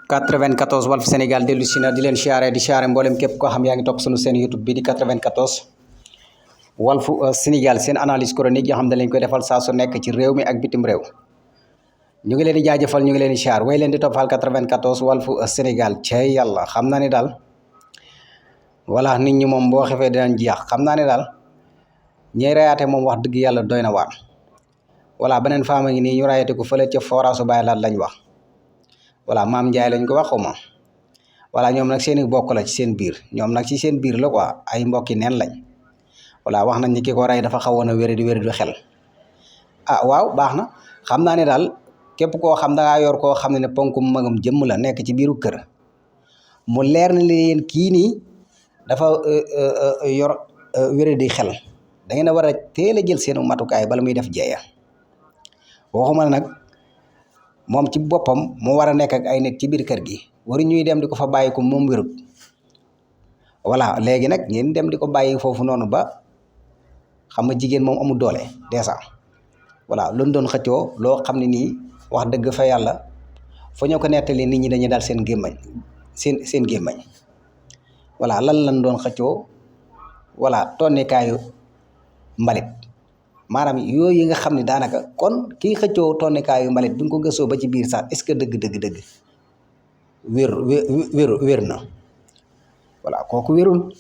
94 Walf Sénégal dellu si na di leen siyaare di siyaare mboolem képp koo xam yaa ngi topp sunu seen YouTube bi di 94 Walf Sénégal seen analyse chronique yoo xam ne lañ koy defal saa su nekk ci réew mi ak bitim réew ñu ngi leen di jaajëfal ñu ngi leen di siyaar way leen di toppal 94 Walf Sénégal cey yàlla xam naa ne daal voilà nit ñi moom boo xefee dinañ jeex xam naa ne daal ñiy rayaate moom wax dëgg yàlla doy na waar voilà beneen femme ngi nii ñu rayaate ko fële ca forage Baye Laat lañ wax voilà maam Ndiaye lañ ko wax xuma voilà ñoom nag seen i bokk la ci seen biir ñoom nag ci seen biir la quoi ay mbokki neen lañ voilà wax nañ ni ki ko rey dafa xawoon a wéri du xel waaw baax na xam naa ne daal képp koo xam dangaa yor koo xam ne ponkum magam jëmm la nekk ci biiru kër mu leer na leen kii nii dafa yor wéri di xel da ngeen a war a teel a jël seenu matukaay bala muy def jeeya waxuma nag moom ci boppam mu war a nekk ak ay nit ci biir kër gi waru ñuy dem di ko fa bàyyi ko moom wérut voilà léegi nag ngeen dem di ko bàyyi foofu noonu ba xam nga jigéen moom amul doole dèjà voilà luñ doon xëccoo loo xam ne nii wax dëgg fa yàlla fa ñoo ko nettali nit ñi dañuy daal seen gémmañ seen gémmañ voilà lan lañ doon xëccoo voilà tonnekaayu mbalit maanaam yooyu nga xam ne daanaka kon kii xëccoo tonnekaayu mbalit bi nga ko gëstoo ba ci biir sax est-ce que dëgg wér na voilà kooku wérul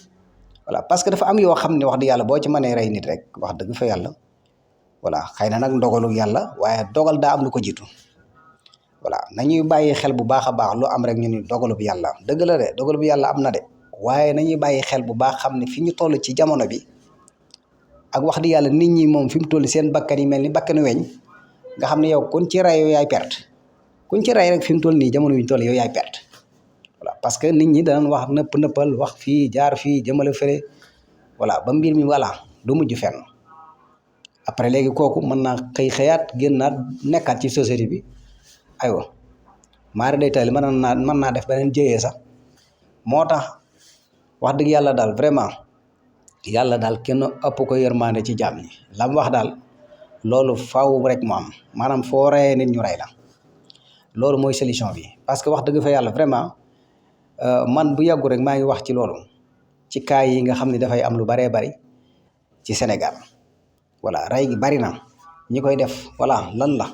voilà parce que dafa am yoo xam ne wax dëgg yàlla boo ci mënee rey nit rek wax dëgg fa yàlla voilà xëy na nag ndogalu yàlla waaye dogal daa am lu ko jiitu voilà nañuy bàyyi xel bu baax a baax lu am rek ñu ni dogalub yàlla dëgg la de dogalub yàlla am na de waaye nañuy bàyyi xel bu baax xam ne fi ñu toll ci jamono bi ak wax di yàlla nit ñi moom fi mu toll seen bakkan yi mel ni bakkanu weñ nga xam ne yow kun ci rey yow yaay perte kuñ ci rey rek fi mu toll nii jamono yu ñu toll yow yaay perte voilà parce que nit ñi danañ wax nëppal wax fii jaar fii jëmale fële voilà ba mbir mi voilà du mujj fenn après léegi kooku mën naa xëyaat génnaat nekkaat ci société bi aywa maari day tali mën naa def beneen jëyee sax moo tax wax dëgg yàlla daal vraiment yàlla daal kenn ëpp ko yërmande ci jaam ñi lam wax daal loolu faw rek mu am maanaam foo reyee nit ñu rey la loolu mooy solution bi parce que wax dëgg fa yàlla vraiment man bu yàggu rek maa ngi wax ci loolu ci cas yi nga xam ne dafay am lu baree bari ci Sénégal voilà rey gi bari na ñi koy def voilà lan la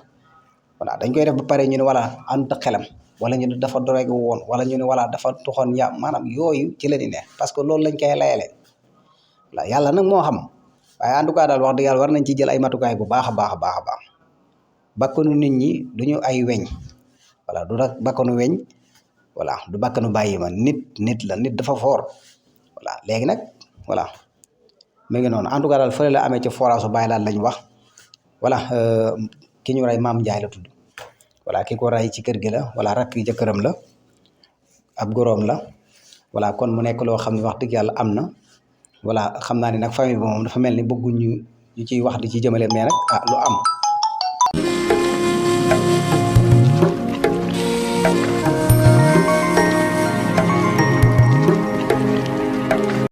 voilà dañ koy def ba pare ñu ne voilà ànd xelam wala ñu ne dafa drogué woon wala ñu ne voilà dafa tuxoon maanaam yooyu ci la ñu ne parce que loolu lañ koy layale voilà yàlla nag moo xam waaye en tout cas daal wax dëgg yàlla war nañ ci jël ay matukaay bu baax a baax a baax a baax bakkanu nit ñi duñu ay weñ voilà du nag bakkanu weñ voilà du bakkanu bàyyi ma nit la nit dafa foor voilà léegi nag voilà mu ngi noonu en tout cas daal fële la amee ci forage Baye Laat lañ wax voilà ki ñu rey maam Ndiaye la tudd voilà ki ko rey ci kër gi la voilà rakk jëkkëram la ab goroom la voilà kon mu nekk loo xam ne wax dëgg yàlla am na voilà xam naa ne nag famille bi moom dafa mel ni bëgguñ ñu ciy wax di ci jëmale mais nag lu am